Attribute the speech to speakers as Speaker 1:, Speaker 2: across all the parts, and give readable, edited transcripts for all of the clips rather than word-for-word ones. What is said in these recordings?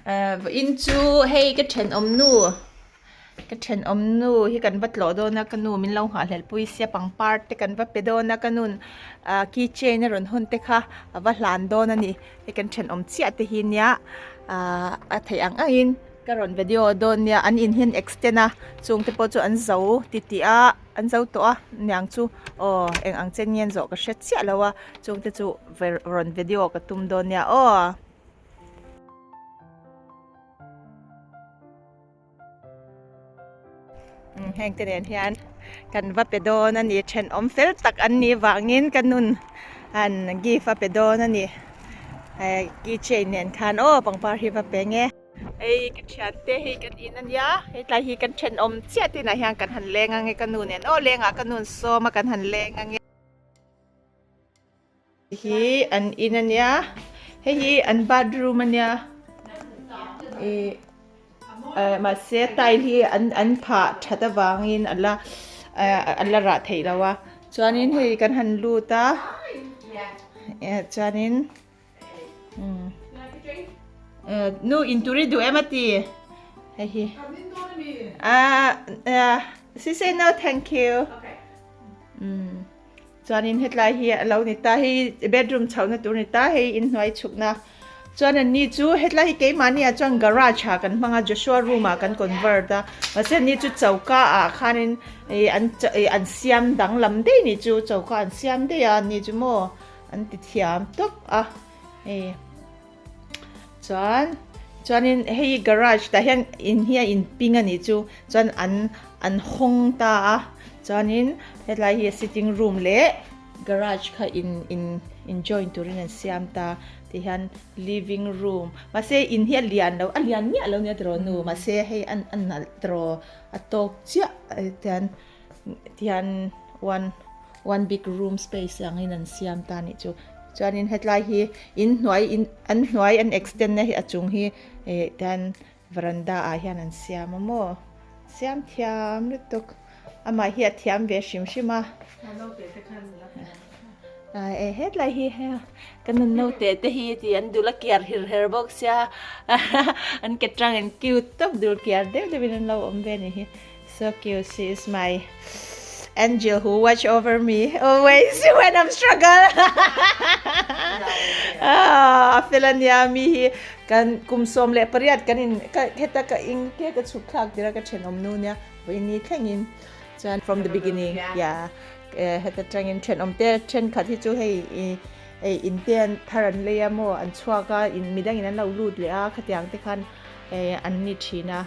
Speaker 1: Vawiin chu hei ka thenawm nu ka thenawm nu hi kan va tlawh dawn a ka nu min lo nghahhlelh pui sia pangpar te kan va pe dawn a ka nun ah key chain a rawn hawn te kha a va hlan dawn a ni hei kan thenawm chiah te hi nia ah a theih ang ang in ka rawn video dawn nia an in hi an extend a chung te pawh chu an zo titih a an zo tawh a niang chu aw eng ang chen nge an zawh ka hre chiah lo a chung te chu rawn video ka tum dawn nia aw. Heng te nen hian kan va pe dawn a ni thenawm fel tak an nih vangin ka nun an gift a pe dawn a ni key chain nen khan aw pangpar hi va pe nge. Hei ka thiante hei kan in a nia hetlai hi kan thenawm chiah te inah hian kan han leng ange ka nu nen aw lengah ka nun sawm a kan han leng ange. Hi an in a nia hei hi an bathroom a nia ih eh mahse tile hi an an phah that avangin a la eh a la rah theih loh a chuanin hei kan han lut a eh chuanin umm eh nu intur i duh em a ti hei hi ah eh she say no thank you umm. Chuanin hetlai hi a lo ni ta, hei bedroom chhohna tur a ni ta, hei inhnuai chhukna. Chuan an ni chu hetlai hi keimahni ah chuan garage ah kan hmang a, Joshua room ah kan convert a, mahse an ni chu choka ah khanin ih an ih an siam danglam daih ni chu, choka an siam daih a, an ni chu maw an ti thiam tawp a hei. Chuan chuanin hei garage tah hian in hi a inping a nih chu chuan an an hawng ta a chuanin hetlai hi sitting room leh garage kha in in in join turin an siam ta tihian living room mahse in hi a lian lo a lian miah lo nia tiraw nu mahse hei a a nalh tiraw a tawk chiah tihian tihian one One big room space angin an siam ta nih chu. Chuanin hetlai hi inhnuai in an hnuai an extend na hi a chung hi eh tian veranda ah hian an siam a maw. Siam thiam lutuk. Amah hi a thiam ve hrim hrim a. Eh hetlai hi ka nun naute te hi ti an dul a kiar hir her bawk sia an ke tang in cute tawp dul kiar deuh deuh in an lo awm ve a nih hi. So cute, she is my angel who watch over me always when I'm struggle. Ah, a fel ania mi hi kan kum sawm leh pariat kan in ka heta ka ing ke ka chhuk thlak tira ka thenawm nu nia vawiin ni thlengin chuan from the beginning yeah heta tangin thenawm te thenkhat hi chu hei i hei in te an thar an lei a maw an chhuak a in midangin an lo lut leh a khatiang te khan an ni thin a.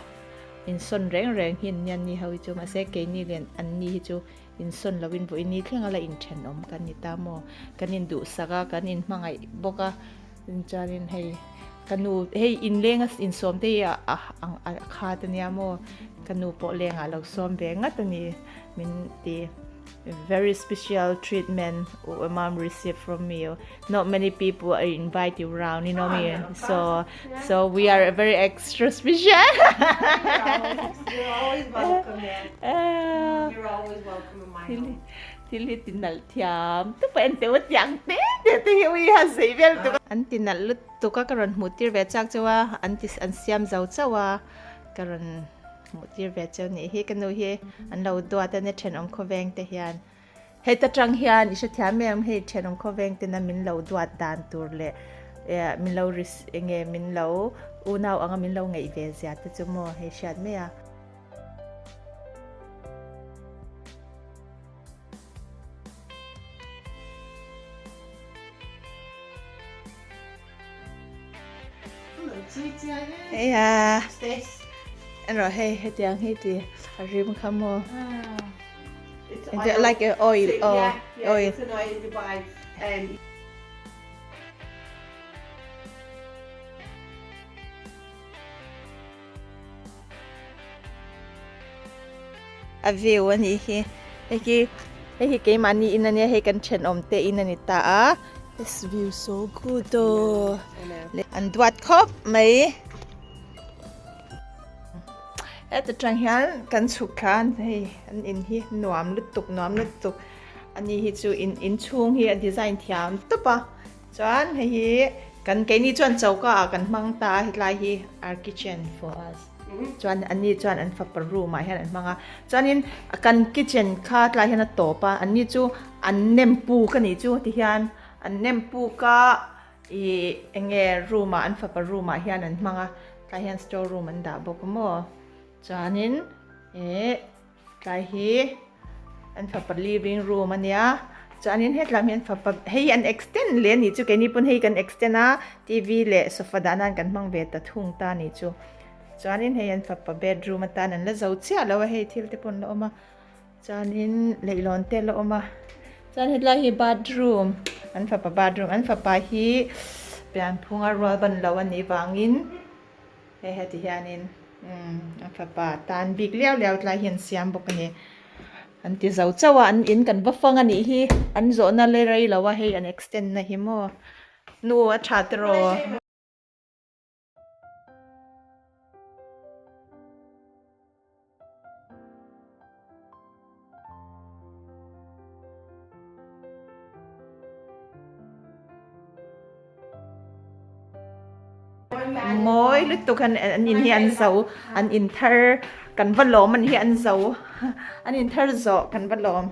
Speaker 1: Insawn reng reng hi an ni an ni ho hi chu mahse keini leh an ni hi chu insawn loin vawiin ni thleng a la inthenawm kan ni ta maw kan induhsak a kan inhmangaih bawk a chuanin hei ka nu hei inleng a insawm te hi a a khat ania maw ka nu pawh lengah a lo sawm ve ngat a ni min ti. Very special treatment mom received from me not many people are invite you round you know me so so we are very extra special
Speaker 2: You're always welcome here. You're always welcome in my home.
Speaker 1: Thil hi tinalh thiam te pawh en teuh a tiang te te te hi ui ha zei vel tuk an tinalh lutuk a ka rawn hmuh tir ve chak chauh a an ti an siam zo chauh a ka rawn Hmuh tir ve cheu nih hi ka nu hi an lo duat a nia thenawm khawveng te hian heta tang hian i hrethiam em hei thenawm khawveng tena min lo duat dan tur leh eh min lo enge min lo unau anga min lo ngeih ve zia te chu maw hei hriat mai a. Hei a en rawh hei hetiang hi ti a rim kha maw like a oil oh oil a view a nih hi hei hi hei hi keimahni in ania hei kan thenawm te in a ni ta a this view so good aw an duat khawp mai heta tang hian kan chhuk thla a hei an in hi nuam lutuk nuam lutuk ani hi chu in inchhung hi a design thiam tawp a chuan hei hi. Kan keini chuan choka ah kan hmang ta a hetlai hi our kitchen for us. Chuan anni chuan an fapa room ah hian an hmang a. Chuanin kan kitchen kha tlai hian a tawp a, anni chu an nem puk a nih chu tihian an nem puk a ih eng nge room ah an fapa room ah hian an hmang a, tlai hian store room an dah bawk a maw. Chuanin ih tlai hi an fapa living room a nia chuanin hetlam hi an fapa hei an extend leh a nih chu keini pawn hei kan extend a T V leh sofa dah nan kan hmang ve ta thung ta a nih chu chuanin hei an fapa bedroom atan an la zo chiah lo a hei thil te pawh an la awm a chuanin leihlawn te a la awm a chuan hetlai hi bathroom an fapa bathroom an fapa hi pianphunga rual ban lo a nih vangin. Hei heti hianin umm a fapa tan bik liau liau tlai hi an siam bawk a ni. An ti zo chauh a, an in kan va fang a nih hi, an zawhna la rei lo a, hei an extend na hi maw. Nu a tha tiraw. Mawi lutuk an an in hi an zo an in thar kan va lawm an hi an zo an in thar zawh kan va lawm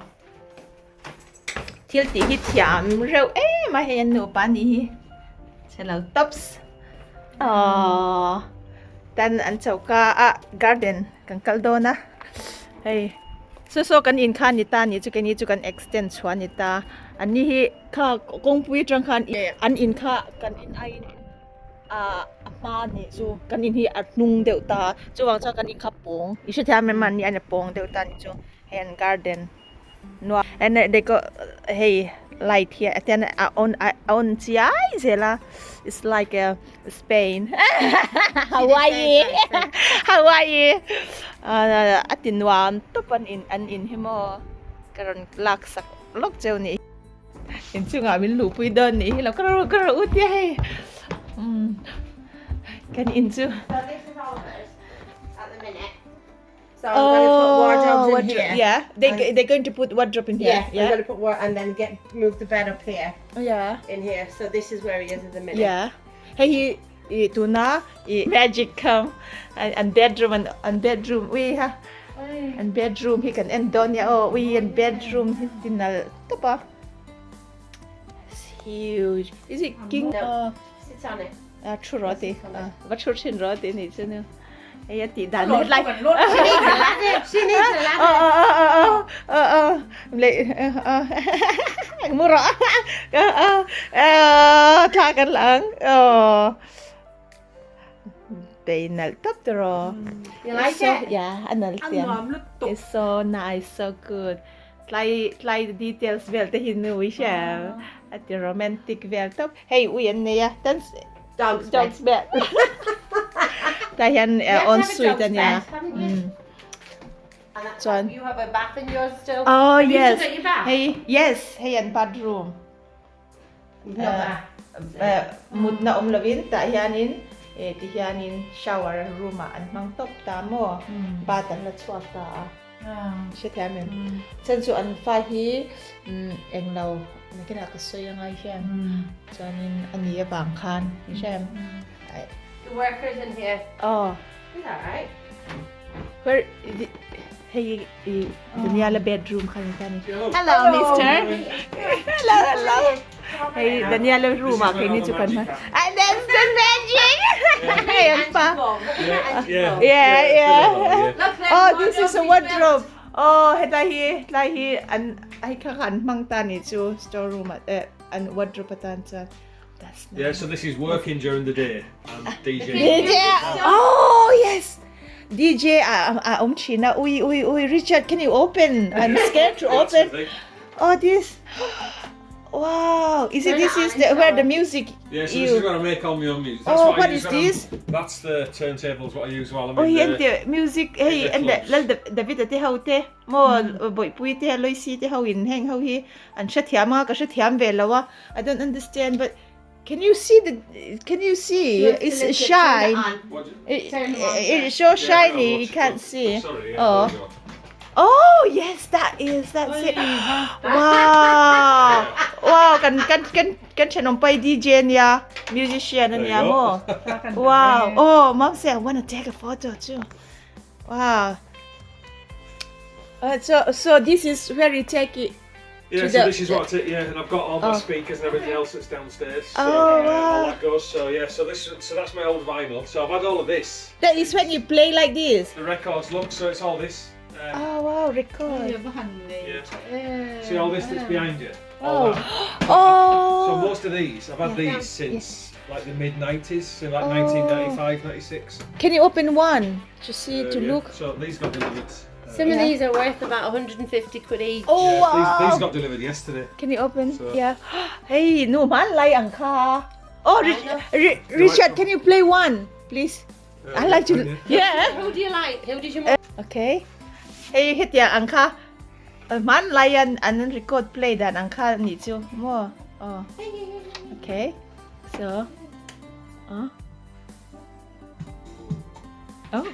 Speaker 1: thil tih hi thiam reuh em a hei an nupa anih hi chhelo tops aww tan an choka a garden kan kal dawn a hei saw saw kan in kha a ni ta a nih chu keini chu kan extend chhuah a ni ta an ni hi kha kawngpui atang khan an in kha kan in aiin ah a hma a nih chu kan in hi a hnung deuh ta a chuvang chuan kan in kha pawng i hrethiam em an ni a pawng deuh ta a nih chu hei an garden. Nuam en eh deco hei light hi a tian a on a on chiai zel a it's like a Spain Hawaii Hawaii a ti nuam tawp an in an in hi maw ka rawn lak sak lawk cheu ni inchungah min luhpui dawn nih hi lo ka rawh ka rawh u tia hei umm kan in chu.
Speaker 2: So I'm going to put wardrobes in
Speaker 1: wardrobe,
Speaker 2: here.
Speaker 1: Yeah, they
Speaker 2: And-
Speaker 1: they're going to put wardrobe in here.
Speaker 2: Yeah, I'm
Speaker 1: Yeah,
Speaker 2: going to put war and then get move the bed up here
Speaker 1: yeah,
Speaker 2: in here. So this is where he is at the minute.
Speaker 1: yeah. Hei hi i tuna i magic come an an bedroom an an bedroom ui ha an bedroom hi kan en dawn nia aw ui an bedroom hi tinal tawp a. It's huge. Is it king?
Speaker 2: No.
Speaker 1: Oh.
Speaker 2: Sit on it.
Speaker 1: A thu rawh ti va thu thin rawh ti nih chu nu hei a tih dan hetlai mu rawh thla kan la ang bei nalh tawp tiraw
Speaker 2: You like it?
Speaker 1: Yeah, a nalh tiang. It's so nice, so good. Tlai tlai details vel te hi nu i hria a ti romantic vel tawp. Hei ui an nei a tan
Speaker 2: Dog's bed.
Speaker 1: Dog's bed. Tah hian en suite a nia. Chuan.
Speaker 2: You have a bath in yours still?
Speaker 1: Oh yes.
Speaker 2: Have you still got your bath?
Speaker 1: Hei yes, hei an bathroom.
Speaker 2: No bath.
Speaker 1: Mutna awm lovin tah hianin ti hianin shower room ah an hmang tawp ta maw bath an la chhuak ta a. Hrethiam em? Chuan chu an fa hi englo nakinah ka sawi angai hian chuanin a ni avang khan i hre em?
Speaker 2: The workers in here.
Speaker 1: Aw.
Speaker 2: Is that right?
Speaker 1: Where hei i Daniela bedroom khan ta ni. Hello mister. Hello hello. Hei Daniela room ah keini chu kan hman. And that's the magic. Hei an pa.
Speaker 3: Yeah.
Speaker 1: Yeah, yeah.
Speaker 2: Look, there's
Speaker 1: Oh, this is a
Speaker 2: wardrobes
Speaker 1: wardrobe. Oh, hetlai hi, tlai hi an hei kha kha an hmang ta ni chu store room ah eh an wardrobe atan chuan. That's nice.
Speaker 3: Yeah, so this is working during the day and DJ.
Speaker 1: DJ. Oh, yes. DJ a a awm thin a ui ui ui Richard can you open? I'm scared to open. Oh, this. Wow, is it this is the, where the music
Speaker 3: Yeah, so
Speaker 1: you
Speaker 3: this is where I make all my own music. That's
Speaker 1: Oh,
Speaker 3: what,
Speaker 1: what
Speaker 3: I use
Speaker 1: is
Speaker 3: when I'm-
Speaker 1: this?
Speaker 3: That's the turntables what I use while I'm
Speaker 1: Oh,
Speaker 3: in
Speaker 1: hi
Speaker 3: the...
Speaker 1: an te music hei
Speaker 3: in the
Speaker 1: an te
Speaker 3: clubs.
Speaker 1: lal David te ho te maw bawihpui te Loisi te ho in heng ho hi an hrethiam a ka hrethiam ve lo a I don't understand but can you see the can you see it's shine
Speaker 3: What do you-
Speaker 1: it,
Speaker 2: Turn them on
Speaker 1: it's so
Speaker 3: Yeah,
Speaker 1: shiny
Speaker 3: I'll
Speaker 1: you
Speaker 3: watch it.
Speaker 1: can't see
Speaker 3: Sorry, yeah,
Speaker 1: oh
Speaker 3: there you go.
Speaker 1: Oh yes that is that's it wow wow kan kan kan kan thenawm pai DJ ania musician ania maw wow oh mom say I wanna take a photo too wow uh, so so this is where you take it
Speaker 3: Yeah, so this is what I take, yeah, and I've got all my oh. speakers and everything else that's downstairs. So,
Speaker 1: oh,
Speaker 3: uh,
Speaker 1: wow.
Speaker 3: all that goes. So yeah, so this, so that's my old vinyl. So I've had all of this.
Speaker 1: That is when you play like this.
Speaker 3: The records, look, so it's all this. Um,
Speaker 1: oh wow, record.
Speaker 3: Yeah. See all this that's behind you? All
Speaker 1: oh.
Speaker 3: that.
Speaker 1: Oh.
Speaker 3: So most of these, I've had
Speaker 1: yeah.
Speaker 3: these since yeah. like the mid 90s, so like
Speaker 1: Oh.
Speaker 3: 1995, 96.
Speaker 1: Can you open one to see
Speaker 3: Uh,
Speaker 1: to
Speaker 3: yeah.
Speaker 1: look?
Speaker 3: So these got delivered. Uh,
Speaker 2: Some of
Speaker 1: Yeah.
Speaker 2: these are worth about 150 quid each.
Speaker 1: Oh
Speaker 3: yeah,
Speaker 1: wow.
Speaker 3: these, these got delivered yesterday.
Speaker 1: Can you open?
Speaker 3: So-
Speaker 1: Yeah. Hey, no man lai ang kha. Oh, Rich,
Speaker 2: I
Speaker 1: Richard, can you play one, please?
Speaker 3: Uh,
Speaker 1: I like to.
Speaker 3: yeah.
Speaker 1: Yeah.
Speaker 2: Who do you like? Who does your mum
Speaker 1: Okay. Hey, hit ya ang kha. Man lai an an record play dan ang kha ni chu mo. Oh. Okay. So. Oh. Oh.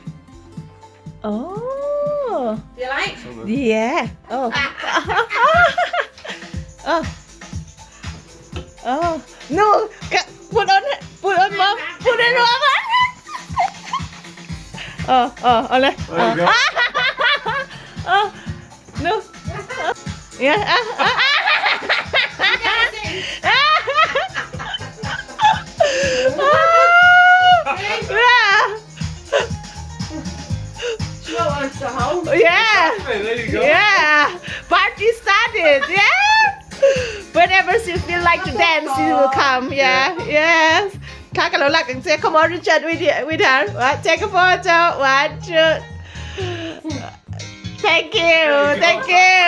Speaker 1: Oh.
Speaker 2: do you like?
Speaker 3: So the-
Speaker 1: Yeah. Oh. oh. Oh. No. Put on put on mom. Put on mom. Oh, oh, oh,
Speaker 3: There you go.
Speaker 1: Oh. No. Yeah. Ah, ah, ah. Yeah.
Speaker 2: She wants to home.
Speaker 1: Yeah.
Speaker 3: Hey, there you go.
Speaker 1: Yeah, party started. Yeah. Whenever she feel like to dance, she will come. Yeah, yes. Kakalolak and say, come on, Richard, with with her. What? Take a photo. One, two. Thank you.
Speaker 3: you
Speaker 1: Thank you.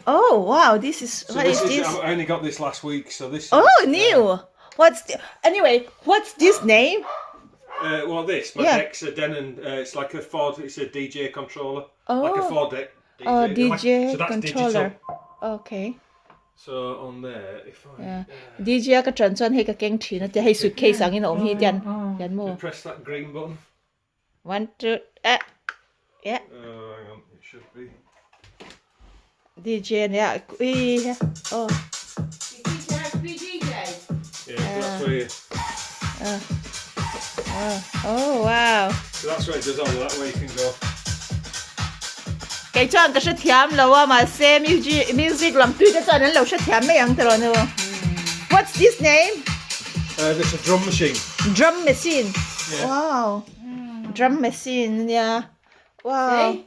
Speaker 1: oh wow, this is
Speaker 3: So
Speaker 1: what
Speaker 3: this
Speaker 1: is this?
Speaker 3: I only got this last week, so this.
Speaker 1: Oh,
Speaker 3: is,
Speaker 1: new. What's the, anyway? What's this name?
Speaker 3: Uh, well, this my
Speaker 1: Yeah.
Speaker 3: deck's a Denon. Uh, it's like a Ford. It's a DJ controller. Like a
Speaker 1: Oh.
Speaker 3: four deck. DJ.
Speaker 1: Oh,
Speaker 3: Like-
Speaker 1: DJ
Speaker 3: so that's
Speaker 1: controller.
Speaker 3: Digital.
Speaker 1: Okay.
Speaker 3: So on there, if I
Speaker 1: Yeah. DJ ka tran chuan hei ka keng thin a tia hei suitcase angin a awm hi tian tian maw
Speaker 3: press that green button.
Speaker 1: one two eh yeah
Speaker 3: Uh, hang on, it should be.
Speaker 1: DJ ania ui oh
Speaker 2: You teach her how to be DJ.
Speaker 3: Yeah, so that's where you,
Speaker 1: oh oh wow
Speaker 3: so that's where it does all of that. Where you can go.
Speaker 1: Kei chuan ka hrethiam lo a mahse music music lam tui te chuan an lo hrethiam mai ang tiraw nu what's this name
Speaker 3: Uh, this a drum machine.
Speaker 1: drum machine
Speaker 3: Yeah.
Speaker 1: wow drum machine ania wow
Speaker 2: See?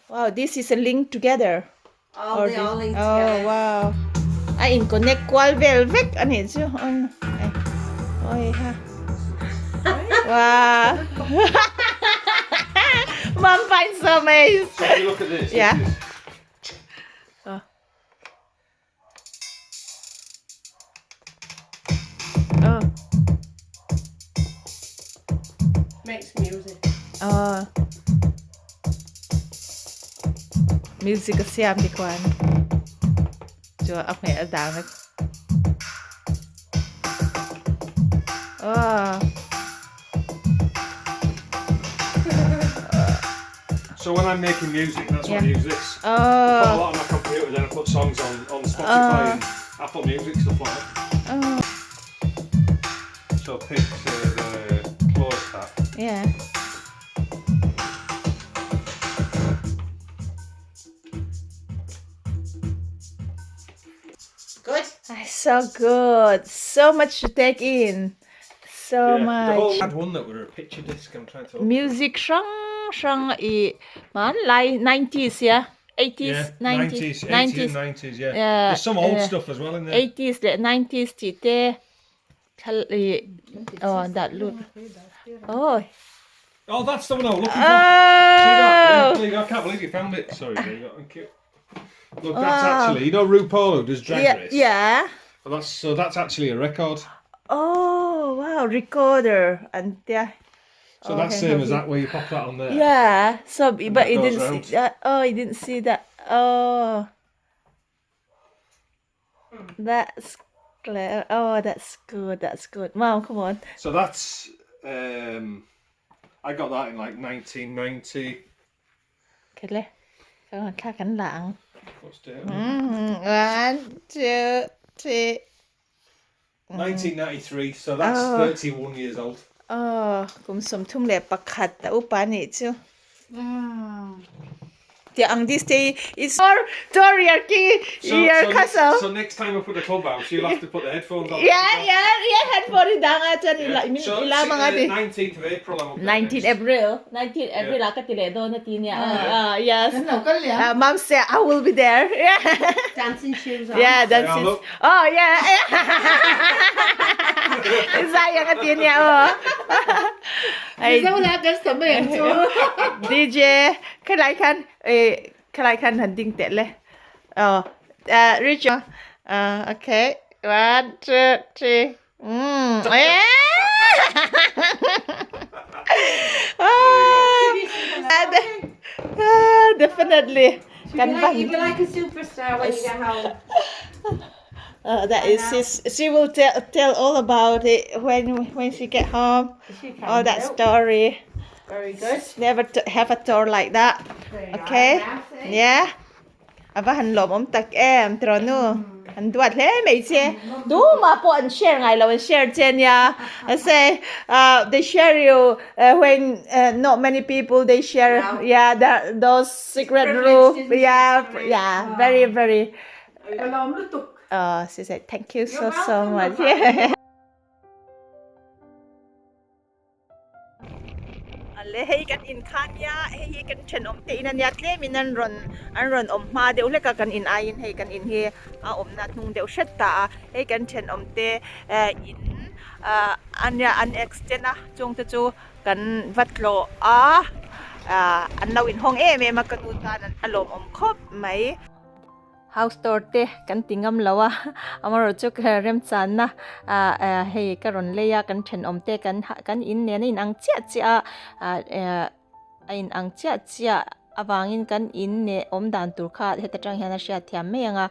Speaker 1: wow this is a link together
Speaker 2: Oh, they all linked
Speaker 1: oh
Speaker 2: together.
Speaker 1: wow a in connect kual vel vek a nih chu oi ha wow mom finds so amazed
Speaker 3: So if you look at this. this
Speaker 1: Yeah.
Speaker 3: is-
Speaker 1: oh
Speaker 2: Makes music.
Speaker 1: oh music a siam ti khuan chu a hmeh a dang vek oh
Speaker 3: So when I'm making music, that's what I
Speaker 1: Yeah.
Speaker 3: use this. Put a
Speaker 1: oh
Speaker 3: lot on my computer, then I put songs on, on Spotify
Speaker 1: Oh.
Speaker 3: and Apple Music, stuff like that.
Speaker 1: oh
Speaker 3: So pick the close that.
Speaker 1: yeah
Speaker 2: Good.
Speaker 1: Ah, so good so much to take in so
Speaker 3: Yeah,
Speaker 1: much
Speaker 3: The whole had one that were a picture disc. I'm trying to.
Speaker 1: music hrang hrang i hmanlai 90s yeah 80s
Speaker 3: Yeah,
Speaker 1: 90s
Speaker 3: 90s, 80s, and 90s. Yeah.
Speaker 1: Yeah,
Speaker 3: There's some old
Speaker 1: yeah.
Speaker 3: stuff as well in there.
Speaker 1: 80s leh 90s tih te thal i oh dat lut oh
Speaker 3: Oh, that's the one I was looking for. See that? Yeah,
Speaker 1: oh
Speaker 3: there you go. I can't believe you found it. Sorry, there you go. Thank you. Look, that's
Speaker 1: Wow.
Speaker 3: actually you know RuPaul who does Drag
Speaker 1: yeah
Speaker 3: Race.
Speaker 1: yeah
Speaker 3: Well, that's so that's actually a record.
Speaker 1: oh wow recorder and yeah
Speaker 3: So that's
Speaker 1: Okay,
Speaker 3: same as
Speaker 1: lovely.
Speaker 3: that where you pop that on there.
Speaker 1: yeah so but
Speaker 3: that
Speaker 1: you
Speaker 3: goes
Speaker 1: didn't
Speaker 3: round.
Speaker 1: see that oh you didn't see that oh that's clear oh that's good that's good mom come on
Speaker 3: So that's I got that in like 1990.
Speaker 1: Okay le, kan thla kan la ang.
Speaker 3: What's date?
Speaker 1: One, two, three.
Speaker 3: 1993, so that's
Speaker 1: Oh.
Speaker 3: 31 years old.
Speaker 1: Oh, kum 31 a upa nih chu. Tiah ang this day is or door your king
Speaker 3: So,
Speaker 1: your
Speaker 3: so,
Speaker 1: castle.
Speaker 3: so next time I put the clubhouse, you'll have to put the headphones on.
Speaker 1: Yeah, headphone i dang ah chuan ila
Speaker 3: Yeah. So,
Speaker 1: ila mga ti.
Speaker 3: 19th of April, I'm up there
Speaker 1: 19
Speaker 3: next.
Speaker 1: April, 19 April ah ka ti le do na ti niya. Ah, yes.
Speaker 2: Kan lo kal liam.
Speaker 1: Mom said I will be there. Yeah.
Speaker 2: Dancing shoes on.
Speaker 1: Yeah, that's
Speaker 3: Yeah,
Speaker 1: it.
Speaker 3: look.
Speaker 1: Oh, yeah. Sayang at yun niya, oh. Ay,
Speaker 2: Mizo la kan sa mai ang chu.
Speaker 1: DJ, khalai khan, eh, khalai khan han ding teh le. Oh, Richard. Okay. One, two, three. Eh. Ah, definitely.
Speaker 2: You'll be like, you'll be like a superstar when you get home.
Speaker 1: That is, she's, she will tell tell all about it when she get home.
Speaker 2: She can
Speaker 1: All that
Speaker 2: do.
Speaker 1: story.
Speaker 2: Very good.
Speaker 1: Never to have a tour like that.
Speaker 2: There you
Speaker 1: Okay.
Speaker 2: are now, see?
Speaker 1: Yeah. Ava han lawm awm tak em tiraw nu an duat hle mai che tumah pawh an share ngai lo an share che nia I say uh they share you uh when uh not many people they share
Speaker 2: No.
Speaker 1: yeah the those secret
Speaker 2: Privileged,
Speaker 1: room
Speaker 2: isn't it?
Speaker 1: yeah
Speaker 2: Privileged.
Speaker 1: yeah very very
Speaker 2: Ka lawm lutuk.
Speaker 1: uh she said thank you so
Speaker 2: You're
Speaker 1: so
Speaker 2: welcome,
Speaker 1: much
Speaker 2: no problem.
Speaker 1: Le hei kan in kha nia hei hi kan thenawm te in ania tlem in an rawn an rawn awm hma deuh hlek a kan in aiin hei kan in hi a awmna hnung deuh hret ta a hei kan thenawm te eh in ah ania an extend a chung te chu kan va tlawh a ah an lo inhawng em em a ka nu tan a lawmawm khawp mai. House tour te kan ti ngam lo a, amaherawh chu ka remchanna ah hei ka rawn lei a, kan thenawm te kan kan in nen a inang chiah chiah a, ah a inang chiah chiah avangin kan in neh awm dan tur kha heta tang hian a hriat thiam mai ang a,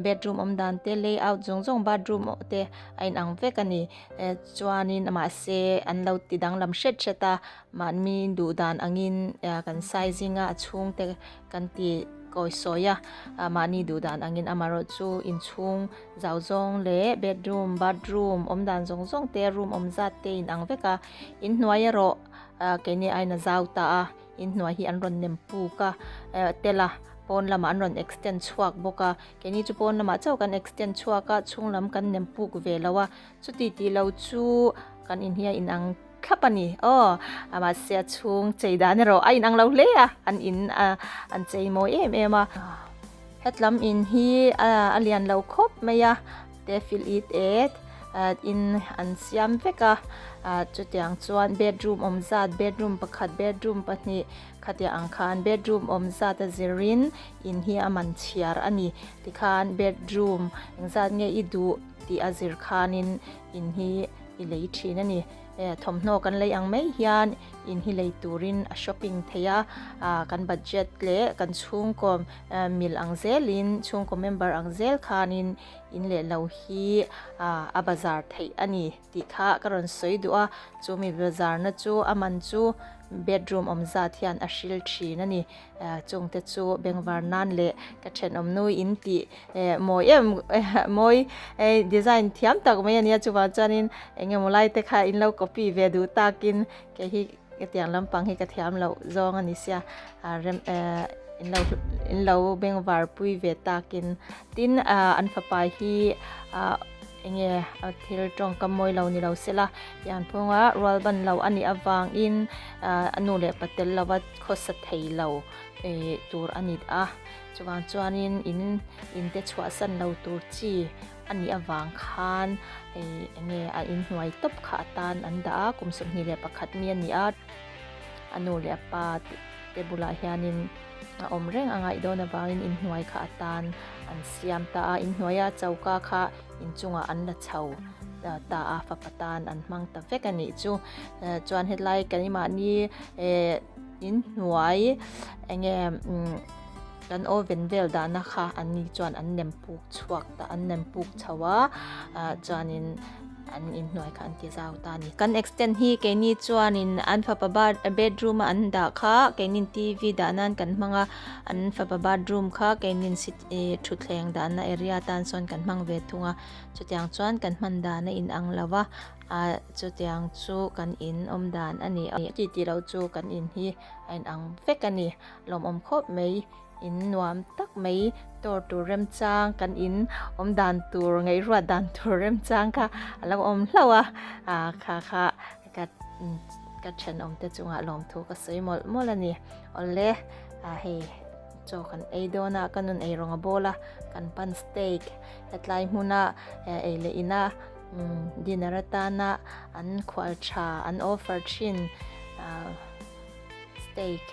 Speaker 1: bedroom awm dan te layout zawng zawng bathroom te a inang vek a ni, chuanin mahse an lo ti danglam hret hret a, mahni duh dan angin kan sizing a a chhung te kan ti. Kawi sawi a, mahni duh dan angin amaherawh chu inchhung zau zawng leh bedroom, bathroom awm dan zawng zawng te, room awm zat te inang vek a, inhnuai erawh keini aiin a zau ta a, inhnuai hi an rawn nem puk a, tel a, pawn lamah an rawn extend chhuak bawk a, keini chu pawn lamah chauh kan extend chhuak a, chhung lam kan nem puk ve lo a, chuti tih lo chu kan in hi a inang. Thlap a ni aw, mahse a chhung chei dan erawh a inang lo hle a, an in an chei mawi em em a. Hetlam in hi a lian lo khawp mai a, te fil it et in an siam vek a, chutiang chuan bedroom awm zat bedroom pakhat bedroom pahnih khatiang ang khan bedroom awm zat a zirin in hi a man chhiar a ni tikhan bedroom engzat nge i duh tih a zir khanin in hi i lei thin a ni. Thawmhnaw kan lei ang mai hian in hi lei turin a shopping thei a, kan budget leh kan chhungkaw mil ang zelin chhungkaw member ang zel khanin in leh lo hi a bazar theih a ni tih kha ka rawn sawi duh a, chumi bazar na chu a man chu bedroom awm zat hian a hril thin a ni. Chungte chu bengvar nan leh ka thenawm nui in tih mawi em mawi design thiam tak mai a nia chuvang chuanin eng emaw lai te kha in lo copy ve duh takin kei hi hetiang lampang hi ka thiam loh zawng a ni sia rem in lo in lo bengvar pui ve takin tin an fapa hi eng nge thil tawngkam mawi lo ni lo sela pianphunga rual ban lo a nih avangin a nu leh pa tel lova khawsa thei lo tur a ni a, chuvang chuanin in in te chhuahsan lo tur chi a nih avang khan hei eng nge a inhnuai tawp kha atan an dah a, kum 21 mi a ni a, a nu leh a pa te bulah hianin a awm reng a ngaih dawn avangin inhnuai kha atan an siam ta a, inhnuaia choka kha inchungah an la chho ta a, fapa tan an hmang ta vek a nih chu. Chuan hetlai keimahni inhnuai enge kan oven vel dahna kha an ni chuan an nem puk chhuak ta an nem puk chho a, chuanin. an inhnuai kha an ti zau ta a ni. Kan extend hi keini chuanin an fapa bedroom a an dah kha keinin TV dah nan kan hmang a, an fapa bathroom kha keinin thutthleng dahna area tan sawn kan hmang ve thung a, chutiang chuan kan hman dan a inang lo va, ah chutiang chu kan in awm dan a ni a, ti tih loh chu kan in hi a inang vek a ni, lawmawm khawp mai. In nuam tak mai tour tur remchang kan in awm dan tur ngaihruat dan tur remchang kha a lo awm hlauh a ah kha kha ka ka thenawm te chungah lawmthu ka sawi mawlh mawlh a ni awle ah hei chaw kan ei dawn a ka nun ei rawng a bawl a kan pan steak hetlai hmuna ei leh ina dinner atana an khual tha an offer thin ah. Steak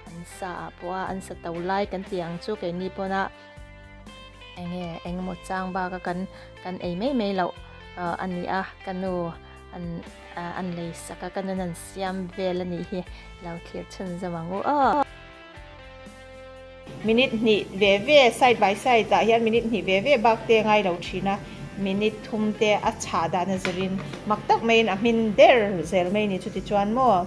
Speaker 1: an sa ah pawh a an sa to lai kan tih ang chu keini pawn a enge engemaw chang bak a kan kan ei mai mai loh ah a ni a ka nu an ah an lei sak a ka nun an siam vel a nih hi lo thlir chhun zawm ang u aw. Minute hnih ve ve side by side ah hian minute hnih ve ve bak te ngai lo thin a, minute thum te a chhah dan a zirin mak tak maiin a hmin der zel mai ni chuti chuan maw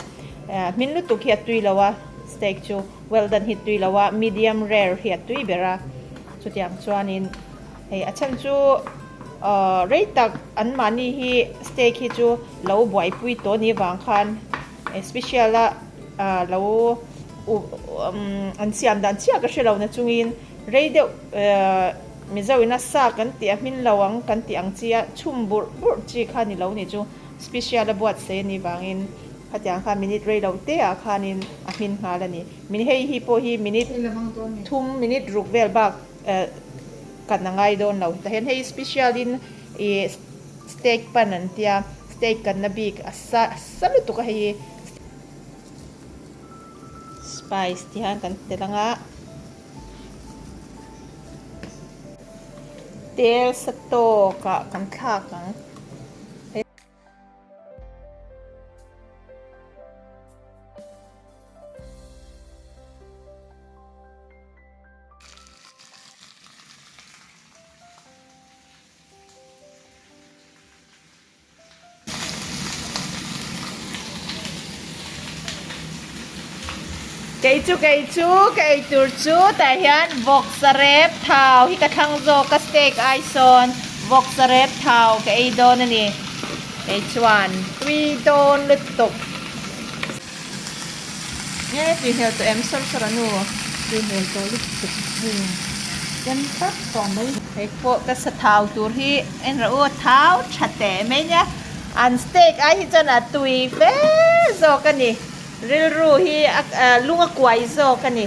Speaker 1: hmin lutuk hi a tui lo a steak chu well done hi tui lo a medium rare hi a tui ber a chutiang chuanin hei a chhan chu rei tak an mahni hi steak hi chu lo buaipui tawh ni vang khan special a. Lo an siam dan chiah ka hre lo na chungin rei deuh Mizo ina sa kan tih a hmin lo ang kan tih ang chi a chhum burh burh chi kha ni lo ni chu special a buatsaih a nih vangin khatiang khan minute rei lo te ah khanin a hmin nghal a ni. Min hei hi pawh hi minute thum minute ruk vel bak kan a ngai dawn lo. Tah hian hei special in ih steak pan an tia steak kanna bik a sa sa lutuk a hei hi. Spice ti hian kan tel ang a tel sa tawk ah kan thlak ang. Kei chu kei chu ka ei tur chu tah hian vawksa rep thau hi ka thlang zawk a steak ai sawn vawksa rep thau ka ei dawn a ni kei chuan tui dawn lutuk nge tui hmel tawh em sawr sawr a nu
Speaker 2: tui hmel tawh lutuk hei ken tlat tawh mai.
Speaker 1: Hei pawh ka sa thau tur hi en rawh u thau tha teh mai nia an steak ai hi chuan a tui fe zawk a ni rilru hi a lung a kuai zawk a ni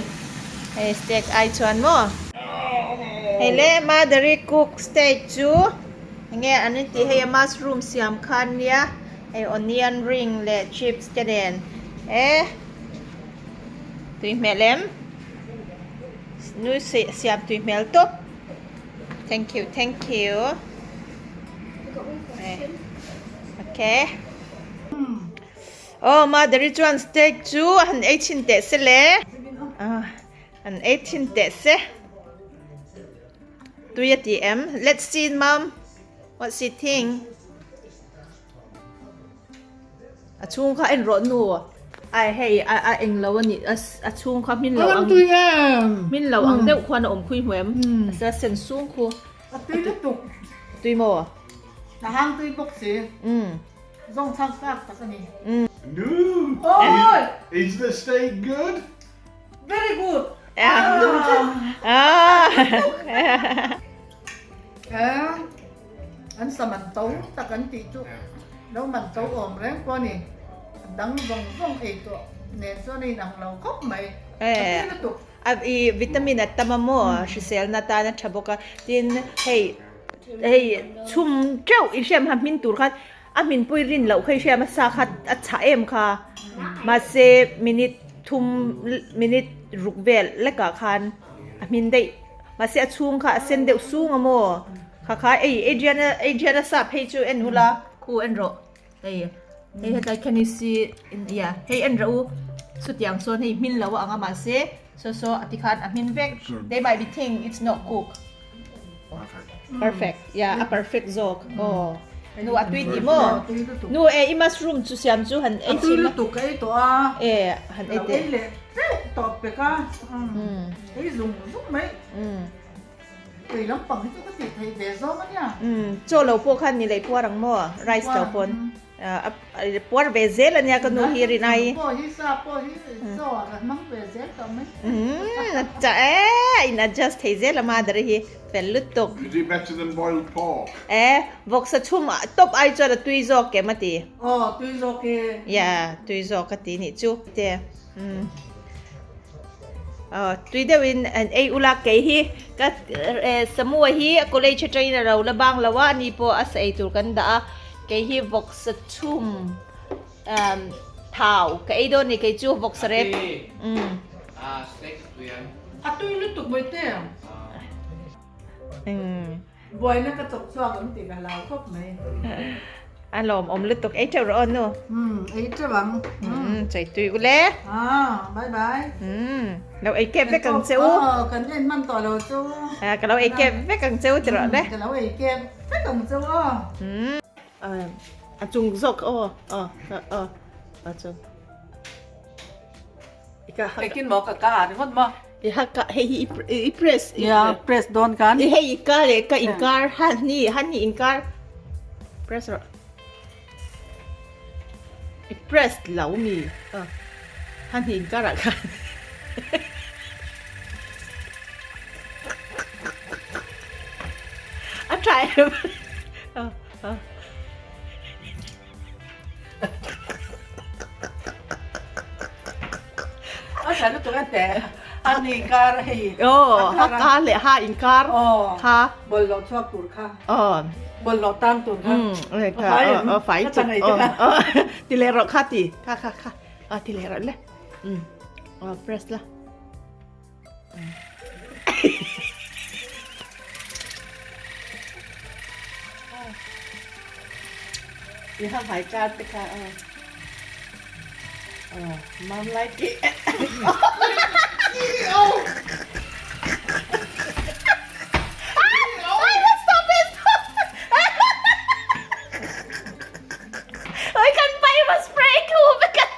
Speaker 1: hei steak ai chuan maw. Hei le Madhuri cook steak chu enge an intih hei a mushroom siam khan nia. Hei onion ring leh chips te nen e tui hmel em nui siam tui hmel tawp thank you thank you okay oh mother-i chuan steak chu a han ei chhin teh se le han ei chhin teh se tui a ti em let's see mom what's she think. A chhung kha en rawh nu ai hei a a eng lo a nih a chhung kha hmin lo ang hmin lo ang deuh khuan a awm khui hmu em a sir sen sung khu
Speaker 2: a tui lutuk
Speaker 1: tui maw
Speaker 2: a hang tui bawk si zawng chhang tlak tak a ni
Speaker 3: Nu is the steak good?
Speaker 2: Very good An sa man to tak an tih chu lo man to awm reng pawh a ni. A dang zawng zawng ei tawh nen chuan a inang lo khawp mai. A tui lutuk.
Speaker 1: A i vitamin a tam a maw hriselna tan a tha bawk a tin hei hei chhum teuh i hriam ha hmin tur khan a hminpui rin loh kha i hriam a sa kha a chhah em kha mahse minute thum minute ruk vel lekah khan a hmin daih mahse a chhung kha a sen deuh sung a maw. Kha kha ei Adriana Adriana sa phei chu en ula khu en rawh hei hei hetlai can you see in yeah hei en rawh u chutiang chuan hei hmin lo a ang a mahse saw saw a tikhan a hmin vek they might be think it's not cook perfect yeah a perfect zawk aw. Nu a tui ti maw? Nu e i mushroom chu siam chu han ei
Speaker 2: A tui lutuk ka ei tawh a.
Speaker 1: E han ei teh.
Speaker 2: Ei leh teuh tawh pek a. Ei zung zung mai. Tui lampang hi chu ka tih theih ve zawng a nia.
Speaker 1: Chaw lo pawh khan ni leh puar ang maw? Rice lo pawn. Puar ve zel a nia ka nu hi rin ai.
Speaker 2: Pawh hi sa pawh hi chaw ah ka hmang ve zel tawh mai.
Speaker 1: Chah e a in adjust thei zel a mother hi fel lutuk.
Speaker 4: Is it better than boiled pork?
Speaker 1: E vawksa chhum top ai chuan a tui zawk em a ti.
Speaker 2: Aw tui zawk e.
Speaker 1: Yeah tui zawk a ti nih chu. Te Aw tui deuhin an ei ula kei hi ka Samua hi a college atangin a ro la bang lo a ani pawh a sa ei tur kan dah a kei hi vawksa chhum thau ka ei dawn a ni kei chu vawksa rep
Speaker 2: A tui lutuk mai te. Buaina ka chawp chhuak ang tih ka hlau khawp mai.
Speaker 1: A lawmawm lutuk ei teuh rawh aw nu.
Speaker 2: Umm ei teuh ang.
Speaker 1: Umm chei tui u le.
Speaker 2: Ah bye bye.
Speaker 1: Umm lo ei kep vek ang che u.
Speaker 2: Aw kan en hman tawh lo chu.
Speaker 1: Ah ka lo ei kep vek ang che u ti rawh le.
Speaker 2: Ka lo ei kep vek ang che u aw.
Speaker 1: Umm a chung zawk aw aw aw a chung.
Speaker 2: Engtin maw ka ka ah ringawt maw?
Speaker 1: I ha ka hei hi i press
Speaker 2: Ya press dawn khan.
Speaker 1: I hei i ka leh ka inkar han ni han ni inkar press rawh. I press lo mi a han ni inkar ah khan. A tha em? A a.
Speaker 2: A tha lutuk a teh a ni kar hei.
Speaker 1: Aw ha ka leh ha inkar kha.
Speaker 2: Bawlhhlawh chhuak tur kha.
Speaker 1: Aw.
Speaker 2: Bawlhhlawh tang tur kha.
Speaker 1: A fai em? A fai tuk. Ti leh rawh kha ti. Kha kha kha. A ti leh rawh le. Aw press la. I ha hmai kar te kha aw. Aw, mom like it. Oi kan pai ma spray khu ve kan.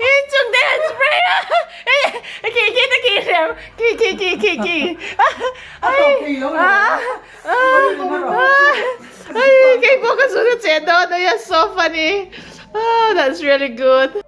Speaker 1: Inchung te an spray a khi khi ta khi rem khi khi khi khi khi Ai kei pawh ka zun a che dawn a so funny oh that's really good.